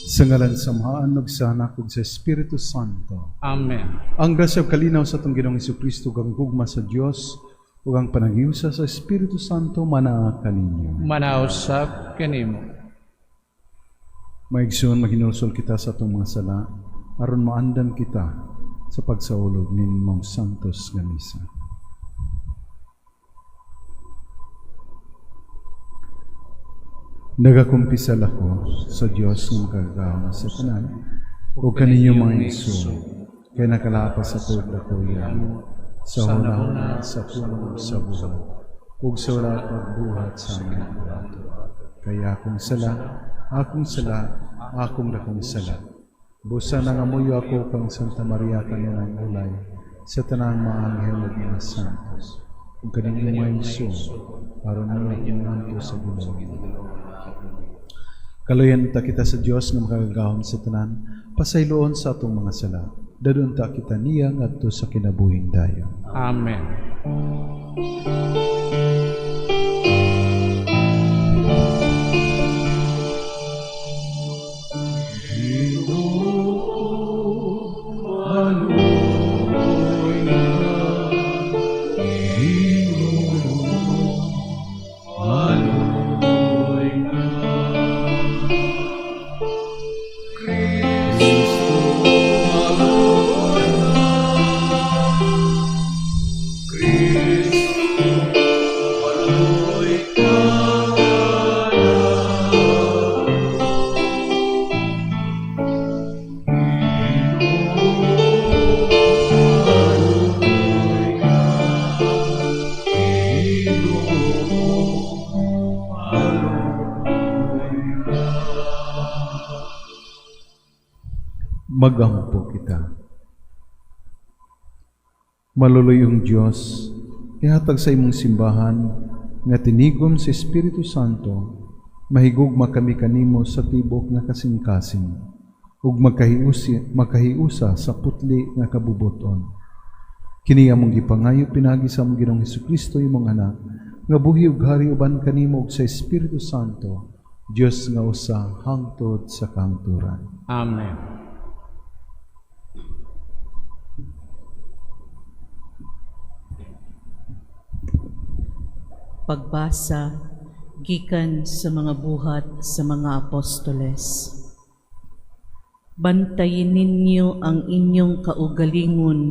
Sa ngalan sa Amahan ug sa Anak ug sa Espiritu Santo. Amen. Ang grasya ug kalinaw sa atong Ginoong Kristo, ug ang gugma sa Dios ug ang panaghiusa sa Espiritu Santo manaa kaninyo. Manaa usab kanimo. Mga igsoon, maghinulsol kita sa atong mga sala aron maandam kita sa pagsaulog nining maong santos nga misa. Nagakumpisal ako sa Dios nga makagagahom sa tanan ug kaninyo, mga igsoon, kay nakalapas ako og dako sa hunahuna, sa pulong, sa buhat ug sa wala pagbuhat sa among buhaton. Kay akong sala, akong sala, akong dakong sala. Busa nangamuyo ako kang Santa Maria, kanunay ulay, sa tanang mga anghel ug mga santos, ug kaninyo, mga igsoon, aron akong manto sa Ginoo. Kaluyan ta kita sa Dios nga makagagahom sa tanan, pasayloon sa atong mga sala. Dadon ta kita niya ngadto sa kinabuhing dayon. Amen. Magampo kita. Maluluyong Dios, ihatag sa imong simbahan nga tinigom sa Espiritu Santo, mahigugma kami kanimo sa tibok nga kasing-kasing ug makahiusa sa putli nga kabubuton. Kini among gipangayo pinaagi sa among Ginoong Hesukristo, imong anak, nga buhi ug hari uban kanimo ug sa Espiritu Santo, Dios nga usa hangtod sa kahangturan. Amen. Pagbasa gikan sa mga Buhat sa mga Apostoles. Bantayin ninyo ang inyong kaugalingon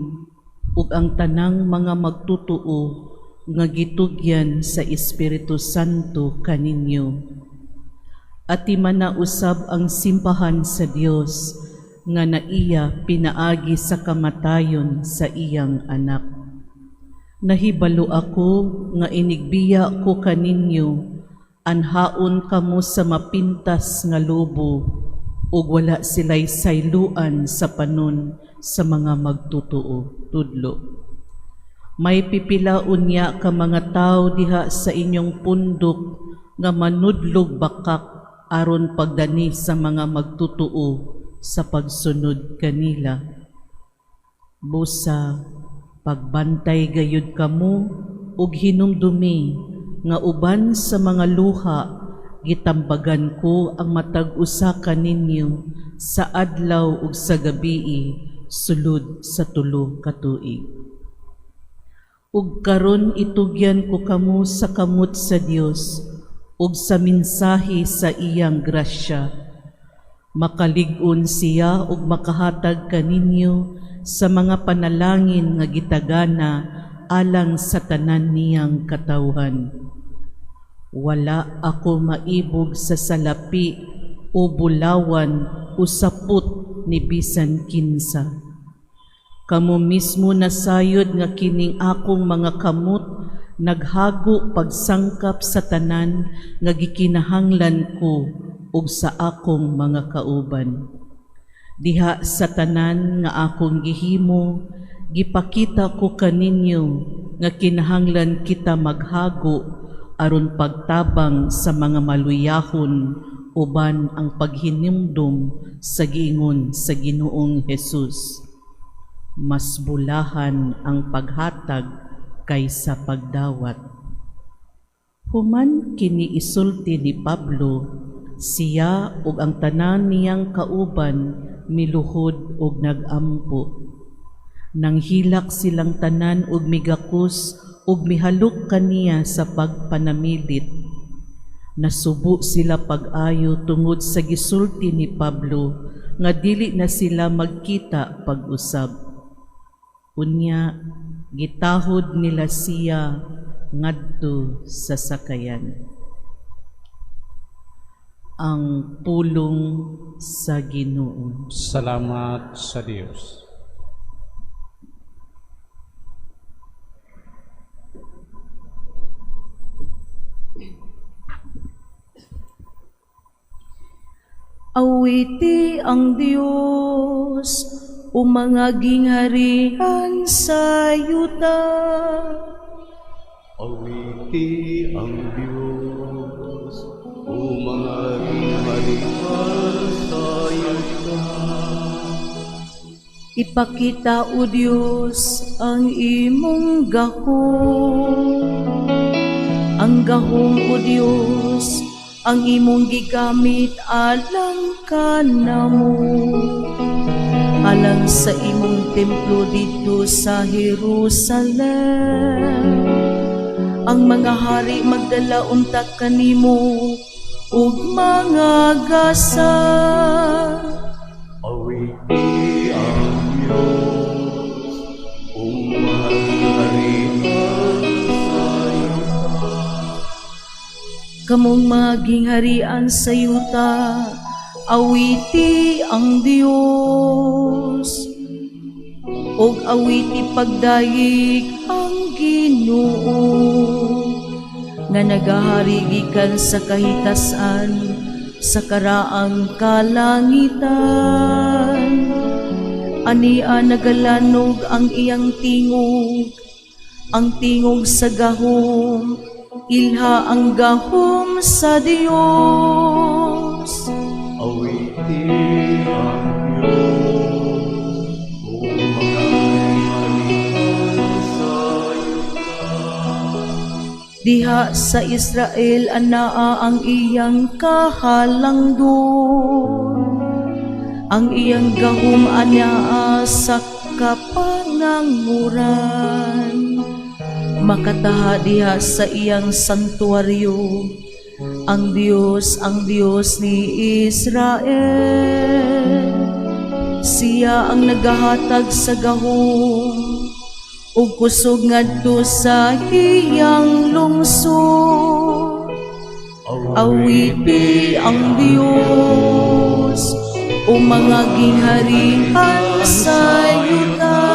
ug ang tanang mga magtutuo nga gitugyan sa Espiritu Santo kaninyo. Atiman na usab ang simbahan sa Dios nga naiya pinaagi sa kamatayon sa iyang anak. Nahibalo ako nga inigbiya ko kaninyo, anhaon kamo sa mapintas nga lobo, ug wala sila'y sayluan sa panon sa mga magtutuo. Tudlo. May pipila unya ka mga tawo diha sa inyong pundok nga manudlog bakak aron pagdani sa mga magtutuo sa pagsunod kanila. Busa, pagbantay gayud kamo ug hinumdumi nga uban sa mga luha gitambagan ko ang matag usa kaninyo sa adlaw ug sa gabii sulod sa 3 ka tuig. Ug karon itugyan ko kamo sa kamot sa Dios ug sa mensahe sa iyang grasya. Makalig-on siya ug makahatag kaninyo sa mga panalangin nga gitagana alang sa tanan niyang katawhan. Wala ako maibog sa salapi o bulawan o saput ni bisan kinsa. Kamo mismo nasayod nga kining akong mga kamot naghago pagsangkap sa tanan nga gikinahanglan ko ug sa akong mga kauban. Diha sa tanan nga akong gihimo, gipakita ko kaninyo nga kinahanglan kita maghago aron pagtabang sa mga maluyahon uban ang paghinumdum sa giingon sa Ginoong Hesus. Mas bulahan ang paghatag kaysa pagdawat. Human kini isulti ni Pablo, Siya ug ang tanan niyang kauban miluhod og nagampo. Nanghilak silang tanan og migakos ug mihalok kaniya sa pagpanamilit. Nasubo sila pag-ayo tungod sa gisulti ni Pablo nga dili na sila magkita pag-usab. Unya gitahod nila siya ngadto sa sakayan. Ang pulong sa Ginoo. Salamat sa Dios. Awiti ang Dios, o mga gingharian sa yuta. Awiti ang Diyos, o mga gingharian sa yuta. Ipakita, o Dios, ang imong gahom. Ang gahom, o Dios, ang imong gigamit alang kanamo. Alang sa imong templo didto sa Jerusalem. Ang mga hari magdala unta kanimo ug mga gasa. Awiti ang Diyos, o mga gingharian sa yuta. Kamong mga gingharian sa yuta, awiti ang Dios. Og awiti pagdayeg ang Ginoo nga nagahari gikan sa kahitasan sa karaang kalangitan. Ania nagalanog ang iyang tingog, ang tingog sa gahom, ilha ang gahom sa Dios. Awiti ang Diyos, o mga gingharian sa yuta. Diha sa Israel anaa ang iyang kahalangdon. Ang iyang gahom anaa sa kapanganguran. Makataha diha sa iyang santuaryo ang Dios ni Israel. Siya ang nagahatag sa gahom ug kusog ngadto sa iyang lungsod. Awiti ang Dios, o mga gingharian sa yuta.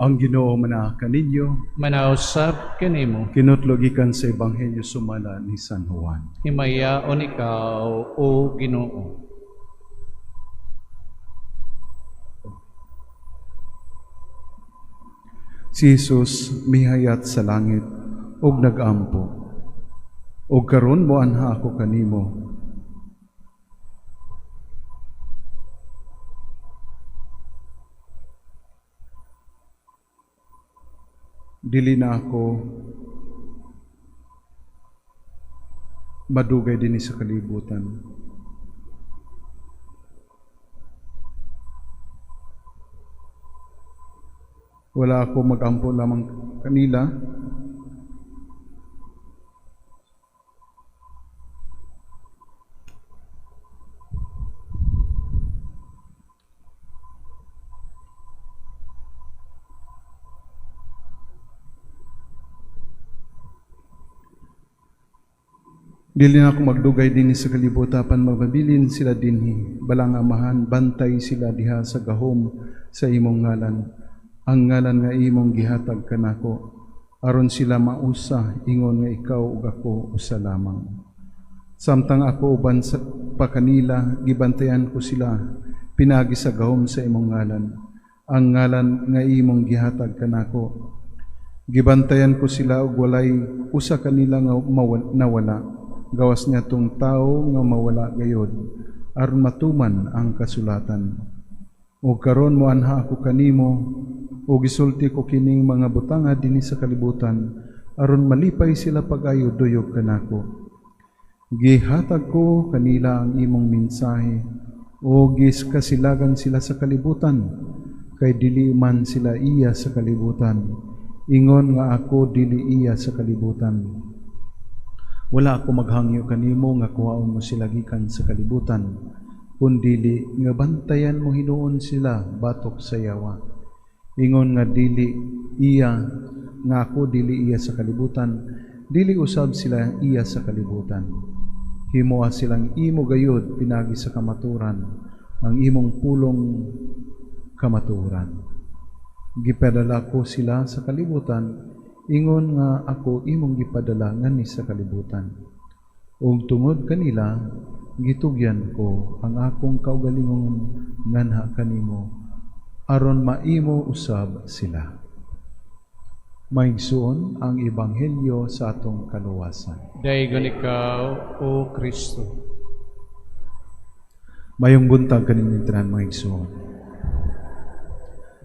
Ang Ginoo manaa kaninyo, Manausab kanimo. Kinutlo gikan sa Ebanghelyo sumala ni San Juan. Himayaon ikaw, o Ginoo. Si Jesus mihayat sa langit ug nagampo. Ug karon moanha ako kanimo. Dili na ako madugay dinhi sa kalibutan. Wala ako magampo lamang kanila. Dili na ako magdugay dinhi sa kalibutan apan magpabilin sila dinhi. Balaang Amahan, bantay sila diha sa gahom sa imong ngalan. Ang ngalan nga imong gihatag kanako, aron sila mausa ingon nga ikaw ug ako usa lamang. Samtang ako uban sa pa kanila, gibantayan ko sila pinaagi sa gahom sa imong ngalan. Ang ngalan nga imong gihatag kanako. Gibantayan ko sila ug walay usa kanila nga nawala, gawas niadtong tawo nga mawala gayod, aron matuman ang kasulatan. Ug karon moanha ako kanimo, ug gisulti ko kining mga butanga dinhi sa kalibutan, aron malipay sila pag-ayo duyog kanako. Gihatag ko kanila ang imong mensahe, ug gikasilagan sila sa kalibutan, kay dili man sila iya sa kalibutan, ingon nga ako dili iya sa kalibutan. Wala ako maghangyo kanimo nga kuhaon mo sila gikan sa kalibutan, kundili nga bantayan mo hinuon sila batok sa yawa. Ingon nga dili iya nga ako dili iya sa kalibutan, dili usab sila iya sa kalibutan. Himoa silang imo gayud pinaagi sa kamaturan, ang imong pulong kamaturan. Gipadala ko sila sa kalibutan, ingon nga ako imong gipadala nganhi sa kalibutan. Ug tungod kanila, gitugyan ko ang akong kaugalingon nganha kanimo, aron maimo usab sila. Maigsuon ang Ebanghelyo sa atong kaluwasan. Daygon ikaw, O Kristo. Mayong buntag kaninyong tanan, mga igsoon.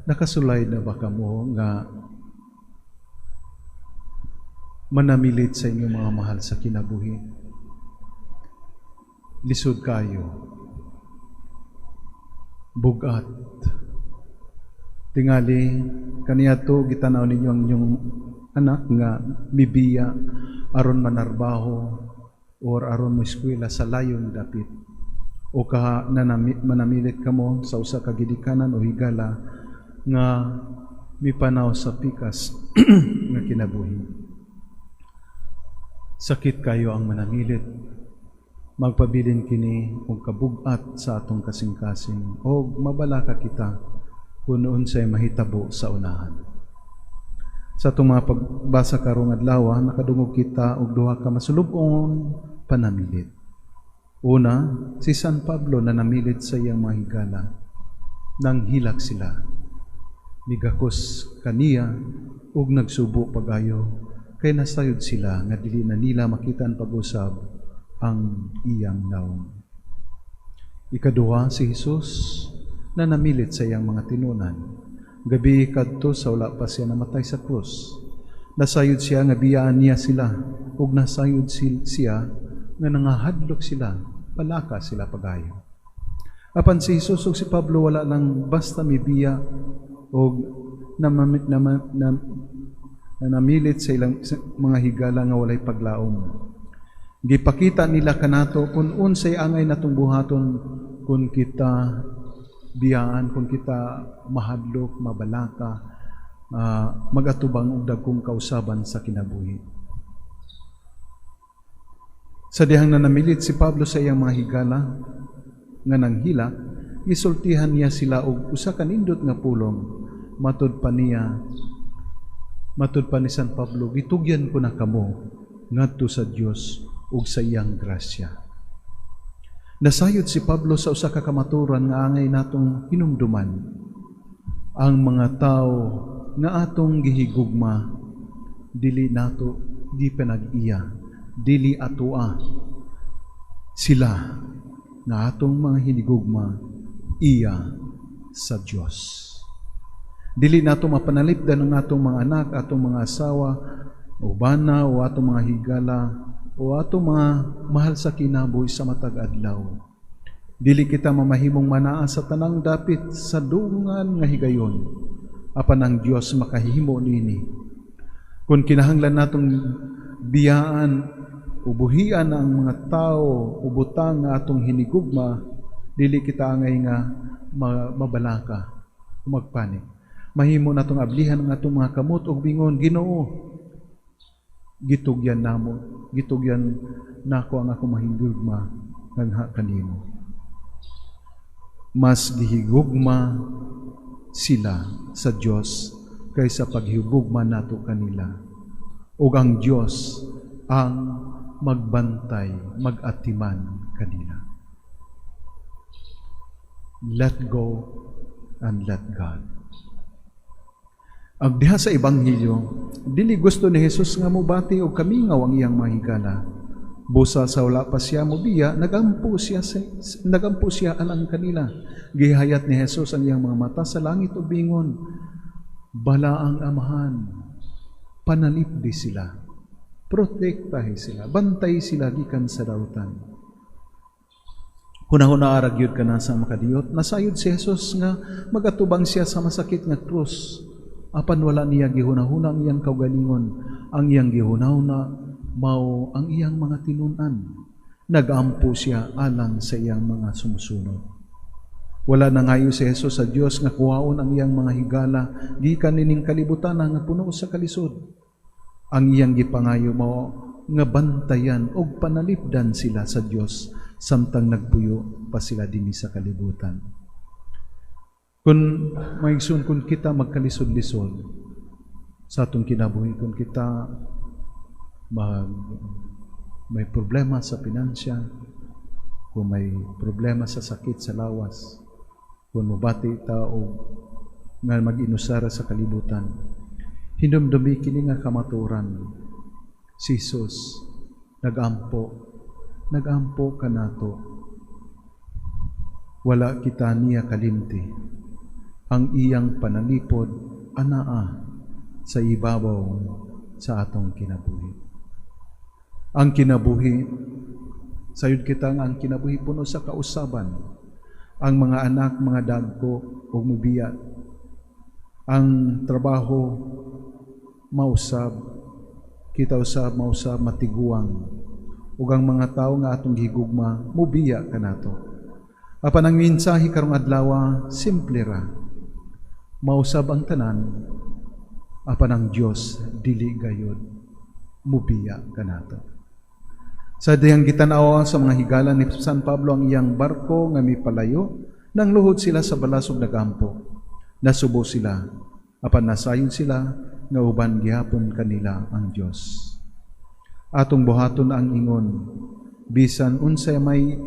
Nakasulay na ba kamo nga manamilit sa inyong mga mahal sa kinabuhi? Lisod kayo. Bugat. Tingali, kaniadto gitanaw ninyo ang inyong anak nga mibiya aron manarbaho or aron mo eskwela sa layong dapit. O kaha manamilit kamo sa usa ka gidikanan o higala nga mipanaw sa pikas nga kinabuhi. Sakit kayo ang manamilit. Magpabilin kini og kabugat sa atong kasing-kasing o mabalaka kita kung unsay mahitabo sa unahan. Sa atong mga pagbasa karong adlaw, nakadungog kita og duha ka masulub-on panamilit. Una, si San Pablo na namilit sa iyang mga higala. Nang hilak sila. Migakos kaniya ug nagsubo pag-ayo kay nasayod sila nga dili na nila makita ang pag-usab ang iyang nawong. Ikaduha, si Jesus na namilit sa iyang mga tinunan. Gabi kadto sa wala pa siya namatay sa krus. Nasayod siya nga biyaan niya sila ug nasayod siya nga nangahadlok sila, balaka sila pagayo. Apan si Jesus ug si Pablo wala lang basta mibiya og na namilit sa ilang sa mga higala nga walay paglaom. Gipakita nila kanato kung unsay angay natong buhaton kung kita biyaan, kung kita mahadlok, mabalaka, magatubang og dagkong kausaban sa kinabuhi. Sa dihang nanamilit si Pablo sa iyang mga higala nga nanghilak, gisultihan niya sila og usa ka nindot nga pulong. Matud pa ni San Pablo, "Gitugyan ko na kamo ngadto sa Dios ug sa iyang grasya." Nasayod si Pablo sa usa ka kamaturan nga angay natong hinumduman. Ang mga tao nga atong gihigugma, dili nato gipanag-iya, dili atoa. Sila nga atong mga hinigugma, iya sa Dios. Dili nato mapanalipdan ang atong mga anak, atong mga asawa, o bana, o atong mga higala, o atong mga mahal sa kinabuhi sa matag adlaw. Dili kita mamahimong manaa sa tanang dapit sa dungan nga higayon, apan ang Dios makahimo niini. Kung kinahanglan natong biyaan o buhian ang mga tao o butang nga atong hinigugma, dili kita angay nga mabalaka o magpanik. Mahimo natong ablihan ang atong mga kamot ug bingon, "Ginoo, gitugyan namo, Gitugyan nako ang akong mahigugma ngagha kanimo. Mas gihigugma sila sa Dios kaysa paghigugma nato kanila. Ug ang Dios ang magbantay, magatiman kanila. Let go and let God. Ang diha sa Ebanghelyo, dili gusto ni Jesus nga mobati og kamingaw ang iyang mga higala. Busa sa wala pa siya mobiya, nagampo siya alang kanila. Gihayat ni Jesus ang iyang mga mata sa langit ug bingon, balaang Amahan, panalipdi sila, protektahi sila, bantay sila gikan sa dautan. Hunahuna ara gyud kana sa makadiyot, nasayod si Jesus nga magatubang siya sa masakit nga krus. Apan wala niya gihunahuna ang iyang kaugalingon, ang iyang gihunahuna mao ang iyang mga tinun-an. Nagampo siya alang sa iyang mga sumusunod. Wala nangayo si Jesus sa Dios nga kuhaon ang iyang mga higala gikan nining kalibutan nga puno sa kalisod. Ang iyang gipangayo mao nga bantayan og panalipdan sila sa Dios samtang nagpuyo pa sila dinhi sa kalibutan. Kung maigsoon, kung kita magkalisod-lisod sa atong kinabuhi, kung kita may problema sa pinansya, kung may problema sa sakit sa lawas, kung mobati ta og nga mag-inusara sa kalibutan, hinumdumi kini nga kamatuoran, si Jesus nagampo kanato. Wala kita niya kalimti. Ang iyang panalipod anaa sa ibabaw sa atong kinabuhi. Ang kinabuhi, sayod kita nga ang kinabuhi puno sa kausaban. Ang mga anak, mga dagko o mubiya. Ang trabaho mausab, kita usab mausab matiguang. Ug ang mga tawo nga atong gihigugma mubiya kanato. Apan ang mensahe karong adlaw simple ra. Mausab ang tanan, apan ang Dios dili gayod mubiya kanato. Sa dihang gitan-aw sa mga higala ni San Pablo ang iyang barko nga mipalayo, nang luhod sila sa balasog nagampo. Nasubo sila, apan nasayon sila nga uban gihapon kanila ang Dios. Atong buhaton ang ingon, bisan unsay may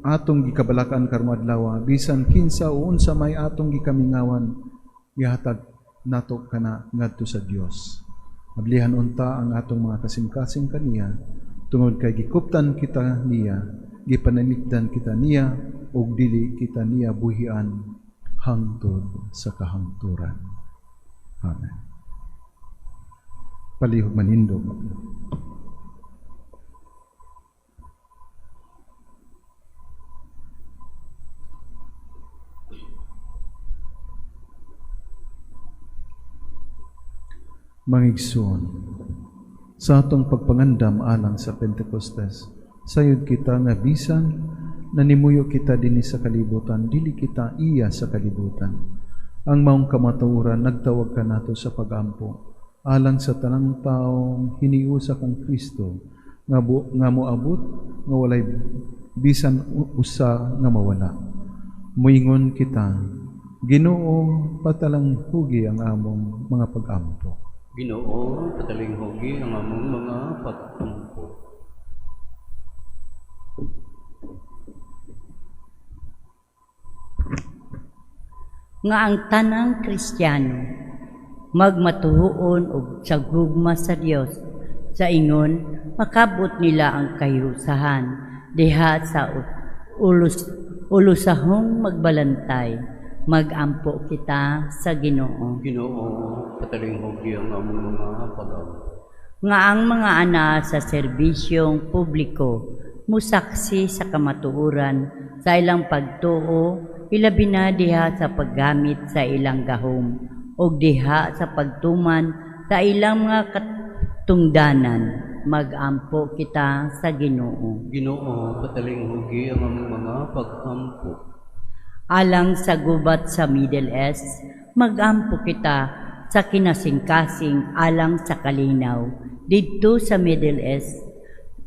atong gikabalakan karong adlaw, bisan kinsa o unsa may atong gikamingawan, gihatag nato kana ngadto sa Dios. Ablihan unta ang atong mga kasing-kasing kaniya, tungod kay gikuptan kita niya, gipanalipdan kita niya, ug dili kita niya buhian hangtod sa kahangturan. Amen. Palihog manindog. Mangigsoon, sa atong pagpangandam alang sa Pentecostes, sayod kita nga bisan nanimuyo kita dinhi sa kalibutan, dili kita iya sa kalibutan. Ang maong kamatuoran nagtawag kanato sa pagampo alang sa tanang taong hiniusa kang Kristo nga moabot nga walay bisan usa nga mawala. Moingon kita, Ginoo, patalanghugi ang among mga pagampo. Ginoo, patalinghugi ang among mga pag-ampo. Nga ang tanang Kristiyano magmatuhoon og sa gugma sa Dios, sa ingon makabot nila ang kahiusahan diha sa ulusahong magbalantay. Magampo kita sa Ginoo. Ginoo, patalinghugi ang among mga pag-ampo. Nga ang mga ana sa serbisyong publiko musaksi sa kamatuoran sa ilang pagtuo, ilabi na diha sa paggamit sa ilang gahom og diha sa pagtuman sa ilang mga katungdanan. Magampo kita sa Ginoo. Ginoo, patalinghugi ang among mga pag-ampo. Alang sa gubat sa Middle East, magampo kita sa kinasingkasing alang sa kalinaw didto sa Middle East.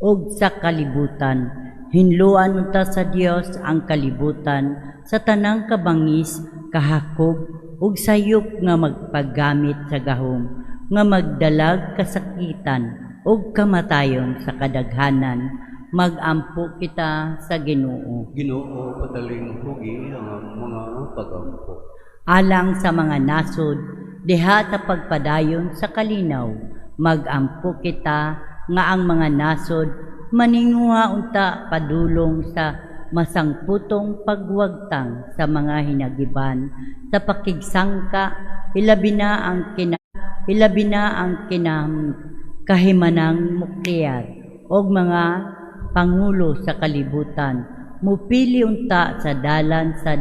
ug sa kalibutan. Hinloan unta sa Dios ang kalibutan sa tanang kabangis, kahakog ug sayop nga magpaggamit sa gahom nga magdalag kasakitan ug kamatayon sa kadaghanan. Magampo kita sa Ginoo. Ginoo, patalinghugi ang among mga pagampo. Alang sa mga nasod diha sa pagpadayon sa kalinaw, magampo kita nga ang mga nasod maninguha unta padulong sa masangputong pagwagtang sa mga hinagiban sa pakigsangka, ilabi na ang kahimanang nuklear og mga pangulo sa kalibutan mupili unta sa dalan sa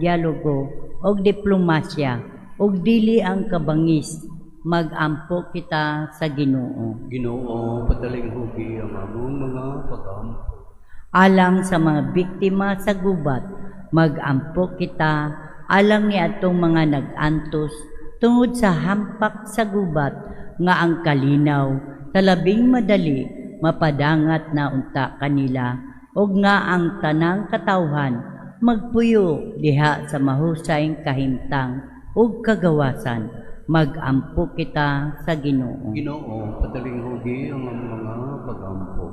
dialogo og diplomasya ug dili ang kabangis. Magampo kita sa Ginoo. Ginoo, patalinghugi ang among mga pagampo. Alang sa mga biktima sa gubat, magampo kita alang ni atong mga nag-antos tungod sa hampak sa gubat nga ang kalinaw sa labing madali mapadangat na unta kanila ug nga ang tanang katawhan magpuyo diha sa mahusay kahimtang ug kagawasan. Magampo kita sa Ginoo. Ginoo, patalinghugi ang among mga pagampo.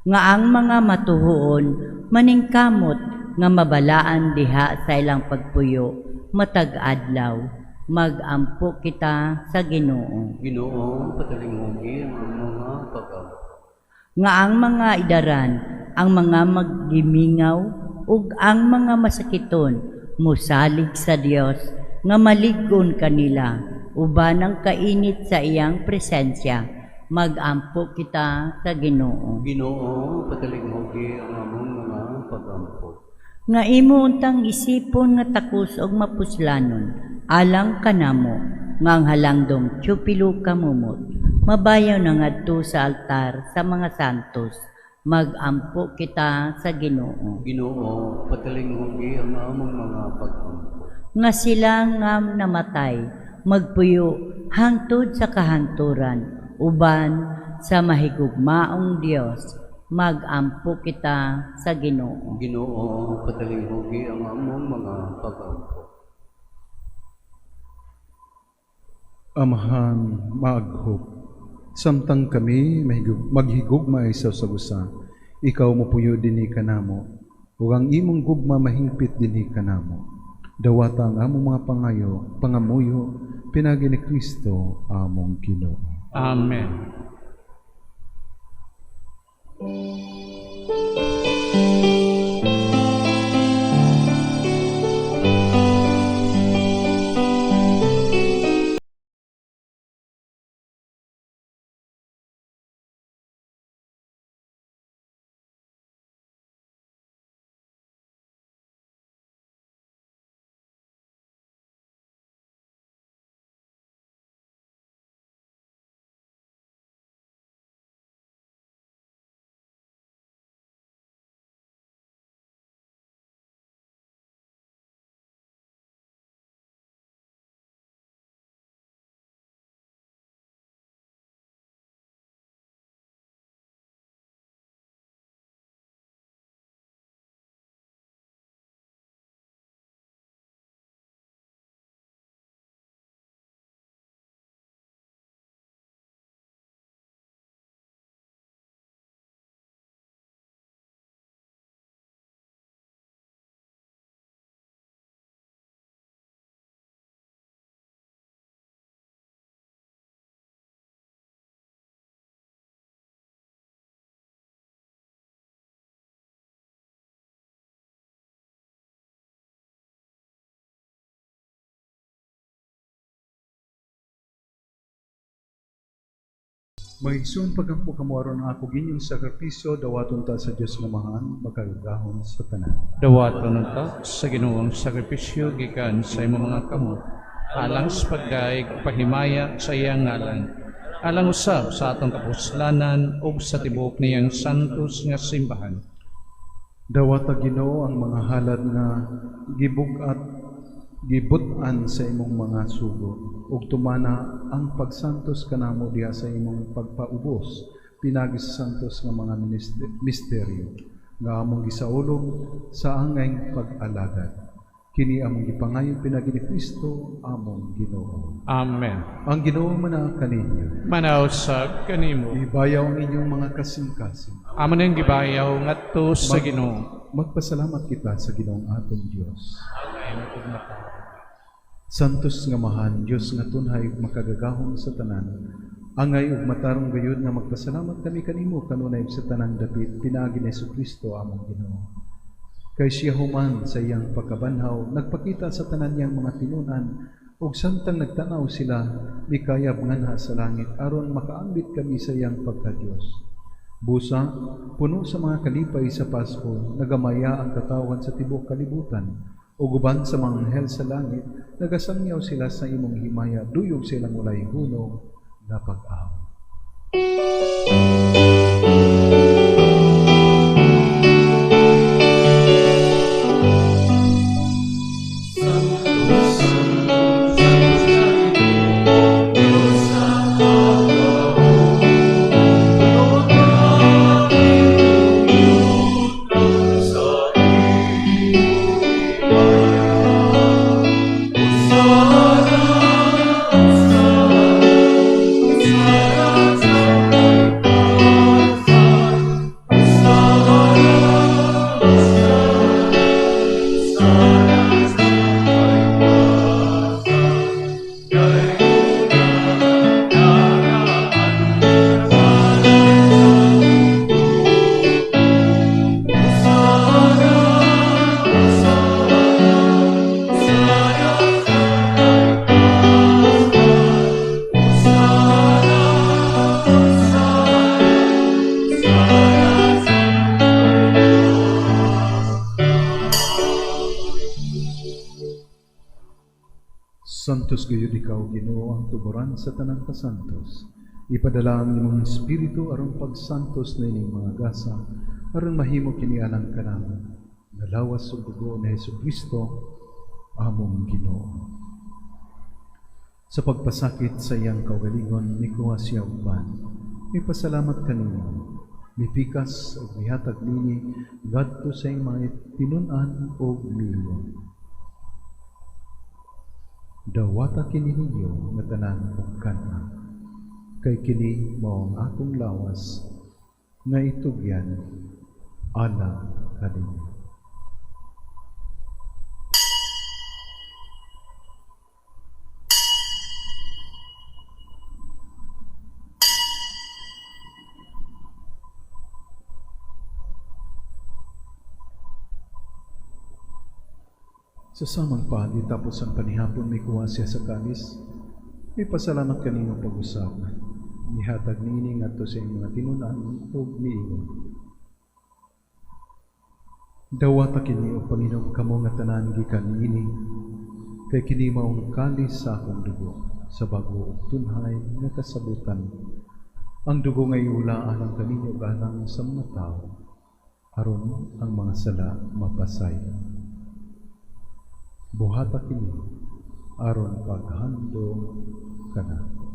Nga ang mga matuhuon maningkamot nga mabalaan diha sa ilang pagpuyo matag adlaw. Magampo kita sa Ginoo. Ginoo, patalinghugi ang among mga pagampo. Nga ang mga idaran, ang mga maggimingaw ug ang mga masakiton mosalig sa Dios nga malig-on kanila uban ang kainit sa iyang presensya. Magampo kita sa Ginoo. Ginoo, patalinghugi ang among mga pagampo. Nga imo untang isipon nga takos og mapuslanon alang kanamo nga ang halangdong tiyopilo kamumot mabayaw na ngadto sa altar sa mga santos. Magampo kita sa Ginoo. Ginoo, patalinghugi ang among mga pagampo. Nga sila nga namatay magpuyo hangtod sa kahanturan uban sa mahigugmaong Dios. Magampo kita sa Ginoo. Ginoo, patalinghugi ang among mga pagampo. Amahan, maaghop, samtang kami maghigugma sa usa, ikaw mopuyo dinhi kanamo, ug ang imong gugma mahingpit dinhi kanamo. Dawata ang among mga pangamuyo, pinagi ni Kristo among Ginoo. Amen. Mga pagampo kamo aron ang ako ginyong sakripisyo, dawaton ta sa Dios nga Amahan, makagagahom sa tanan. Dawaton ta sa Ginoong sakripisyo gikan sa imong mga kamot, alang sa pagdaig paghimaya sa iyang ngalan, alang usab sa atong kapuslanan ug sa tibuok niyang santos nga simbahan. Dawata Ginoo ang mga halad nga gibut-an sa imong mga sugo, ug tumana ang pagsantos kanamo diha sa imong pagpaubos pinagi sa santos nga mga misteryo nga among gisaulog sa angay pag-alagad. Kini among gipangayo pinagi ni Kristo among Ginoo. Amen. Ang Ginoo manaa kaninyo. Manaw sa kanimo. Ibayaw ang inyong mga kasing-kasing. Amo nang gibayaw ngadto sa Ginoo. Magpasalamat kita sa Ginoong atong Dios. Santos nga Amahan, Dios nga tunhay ug makagagahom sa tanan, angay ug matarong gayud nga magpasalamat kami kanimo kanunay sa tanang dapit pinaagi ni Hesukristo among Ginoo. Kay siya human sa iyang pagkabanhaw nagpakita sa tanan niyang mga tinunan ug samtang nagtanaw sila mikayab nganha sa langit aron makaambit kami sa iyang pagka-Dios. Busa, puno sa mga kalipay sa Pasko, nagamaya ang katawan sa tibuok kalibutan. Ug uban sa mga anghel sa langit, nagasangyaw sila sa imong himaya, duyog silang walay hunong nga pag-awit. Santos gayud ikaw, Ginoo, ang tuboran sa tanang kasantos. Ipadala ang imong espiritu aron pagsantos na ining mga gasa, aron mahimo kini alang kanamo. Nalawas ug dugo ni Hesukristo, among Ginoo. Sa pagpasakit sa iyang kaugalingon, mikuha siya og pan. Mipasalamat kanimo, mipikas ug mihatag nini ngadto sa iyang mga tinun-an ug miingon. Dawata kini ninyo nga tanan og kan-a, kay kini mao ang akong lawas nga itugyan alang kaninyo. Sa samang paagi tapos ang panihapon, may kuha siya sa kalis. May pasalamat kanino pag-usap. Mihatag niini ngadto sa iyang mga tinunan ug miingon. Dawata kini o Panginoon kamo nga tanan gikan niini, kay kini maong kalis sa akong dugo sa bago ug tunhay nga kasabutan. Ang dugo nga iula alang kaninyo ug alang sa mga tawo, aron ang mga sala mapasaylo. Buhata kini aron paghandom kanako.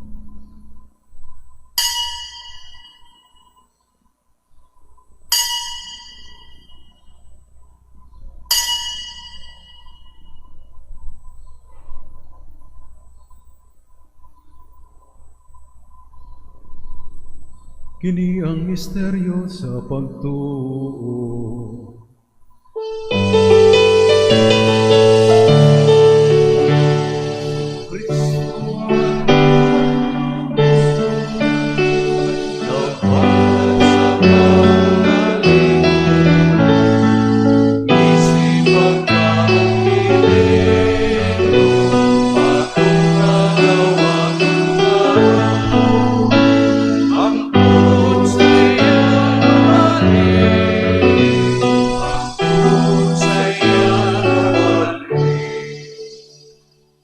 Kini ang misteryo sa pagtuo.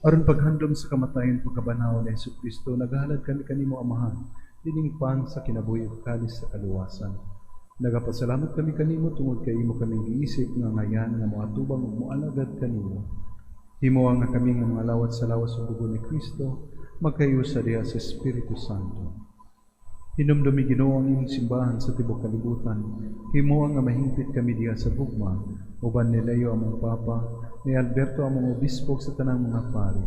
Aron paghandom sa kamatayon pagkabanhaw ni Hesukristo, naghalad kami kanimo Amahan, dining pan sa kinabuhi ug kalis sa kaluwasan. Nagapasalamat kami kanimo tungod kay imo kaming giisip nga ngayan nga moatubang ug moalagad kanimo. Himoa nga kami nga mga lawat sa lawas ug dugo ni Kristo, magkayusa diha sa Espiritu Santo. Hinumdumi, Ginoo, ang imong simbahan sa tibuok kalibutan. Himoa nga mahingpit kami diha sa gugma uban ni Leo among Papa, ni Alberto among obispo ug sa tanang mga pari.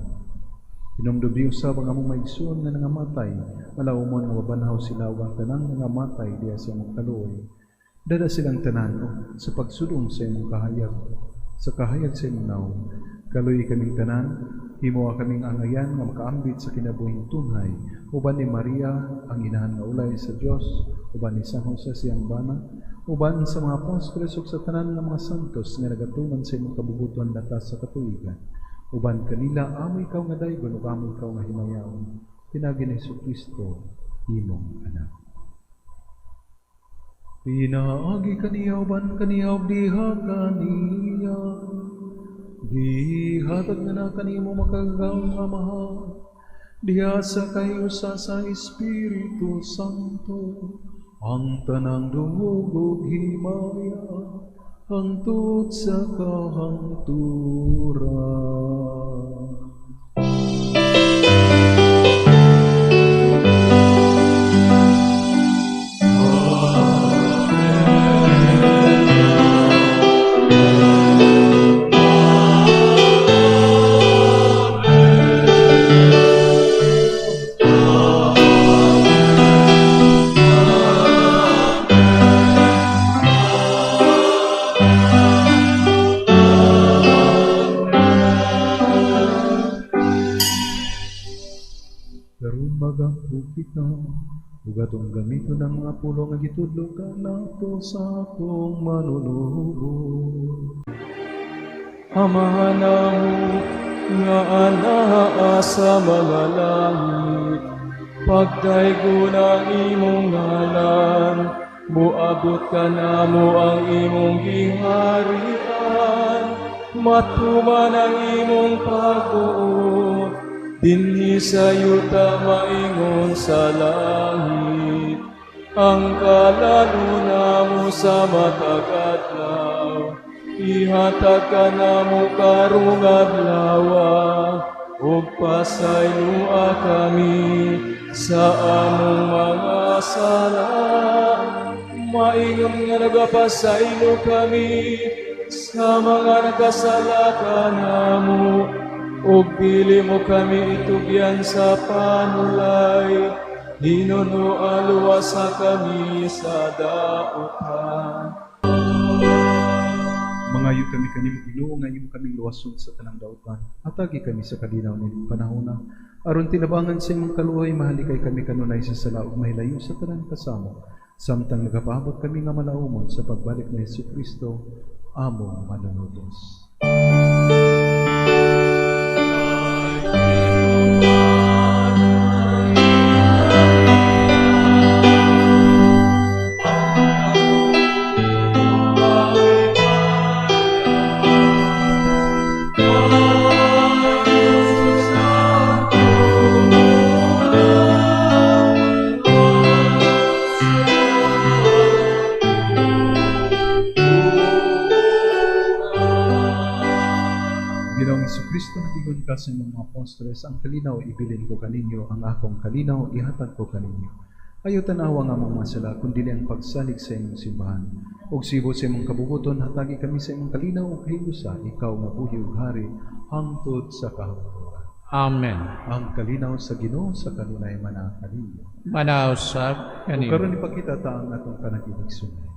Hinumdumi usab ang among mga igsoon nga nangamatay, malaumon nga mabanhaw sila ug ang tanang nangamatay diha sa imong kaluoy. Dad-a silang tanan og sa pagsud-ong sa imong kahayag, sa kahayag sa imong nawong. Kaluoyi kaming tanan, himoa kaming angayan nga makaambit sa kinabuhing tunhay, uban ni Maria, ang inahan nga ulay sa Dios, uban ni San Jose siyang bana, uban sa mga apostoles ug sa tanan nga mga santos nga nagatuman sa imong kabubut-on latas sa katuigan. Uban kanila amo ikaw nga daygon ug amo ikaw nga himayaon, pinaagi ni Hesukristo, imong anak. Pinaagi kaniya, uban kaniya ug diha kaniya, gihatag nga na kanimo Makagagahom nga Amahan, diha sa kahiusa sa Espiritu Santo, ang tanang dungog ug himaya hangtod sa kahangturan. Karon magampo kita ug atong gamiton ang mga pulong nga gitudlo kanato sa atong Manunubos. Amahan namo nga anaa sa mga langit, pagdaygon ang imong ngalan, muabot kanamo ang imong giharian, matuman ang imong pagbuot, dinhi sa yuta maingon sa langit. Ang kalan-on namo sa matag adlaw, ihatag kanamo karong adlawa, ug pasayloa kami sa among mga sala, maingon nga nagapasaylo kami sa mga nakasala kanamo, ug dili mo kami itugyan sa panulay, hinunoa luwasa kami sa dautan. Mangayo kami kanimo, Ginoo, nga imo kaming luwason sa tanang dautan. Hatagi kami sa kalinaw nining panahona, aron tinabangan sa imong kaluoy mahalikay kami kanunay sa sala ug mahilayo sa tanang kasamok, samtang nagapaabot kami nga malaumon sa pagbalik ni Hesukristo, among Manunubos. Ginoong Hesukristo, nag-ingon ka sa imong mga apostoles, "Ang kalinaw ibilin ko kaninyo, ang akong kalinaw ihatag ko kaninyo. Ayaw tanawa ang among mga sala, kundi ang pagsalig sa imong simbahan. Ug sibo sa imong kabubuton, hatagi kami sa imong kalinaw ug kahiusa, ikaw nga buhi ug hari hangtod sa kahangturan." Amen. Ang kalinaw sa Ginoo sa kanunay manaa kaninyo. Manaa usab Ug kanimo. karon ipakita ta ang atong panaginigsunay.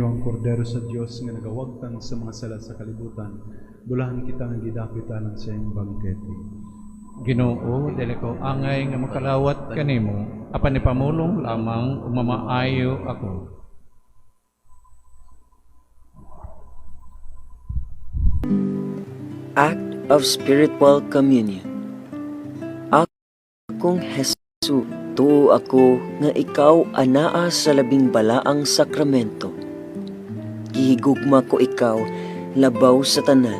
Kini ang kordero sa Dios nga nagawagtang sa mga sala sa kalibutan. Bulahan kita nga gidapit alang sa iyang bangkete. Ginoo, dili ko angay nga makalawat kanimo, apan ipamulong lamang ug mamaayo ako. Act of Spiritual Communion. Akong Hesus, tuo ako nga ikaw anaa sa labing balaang sakramento. Gihigugma ko ikaw labaw sa tanan,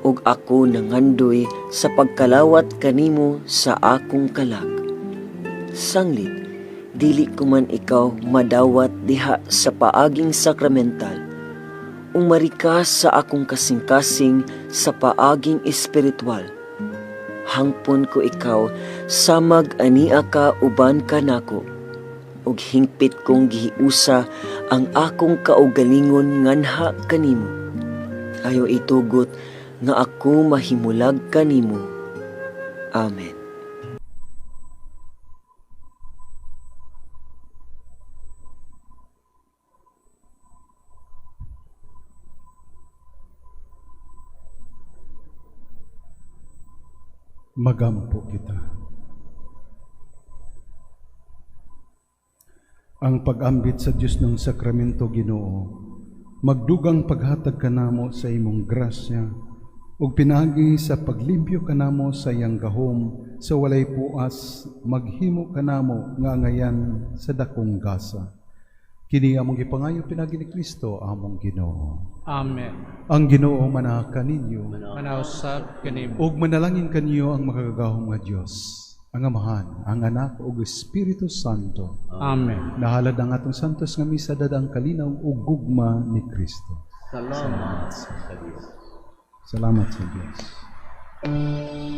ug ako nangandoy sa pagkalawat kanimo sa akong kalag. Sanglit, dili ko man ikaw madawat diha sa paaging sakramental, umari ka sa akong kasing-kasing sa paaging espiritual. Hangpon ko ikaw samag ania ka uban kanako, ug hingpit kong gihiusa ang akong kaugalingon nganha kanimo. Ayaw itugot nga ako mahimulag kanimo. Amen. Magampo kita. Ang pag-ambit sa Dios ng sakramento, Ginoo, magdugang paghatag kanamo sa imong grasya ug pinaagi sa paglimpyo kanamo sa iyang gahom sa walay puas, maghimo kanamo nga angayan sa dakong gasa. Kini among gipangayo pinaagi ni Kristo among Ginoo. Amen. Ang Ginoo manaa kaninyo. Manausab kanimo. Ug manalangin kaniyo ang makagagahom nga Dios, ang Amahan, ang Anak ug Espiritu Santo. Amen. Nahalad ang atong santos nga misa dada ang kalinaw ug gugma ni Kristo. Salamat sa Dios. Salamat sa Dios.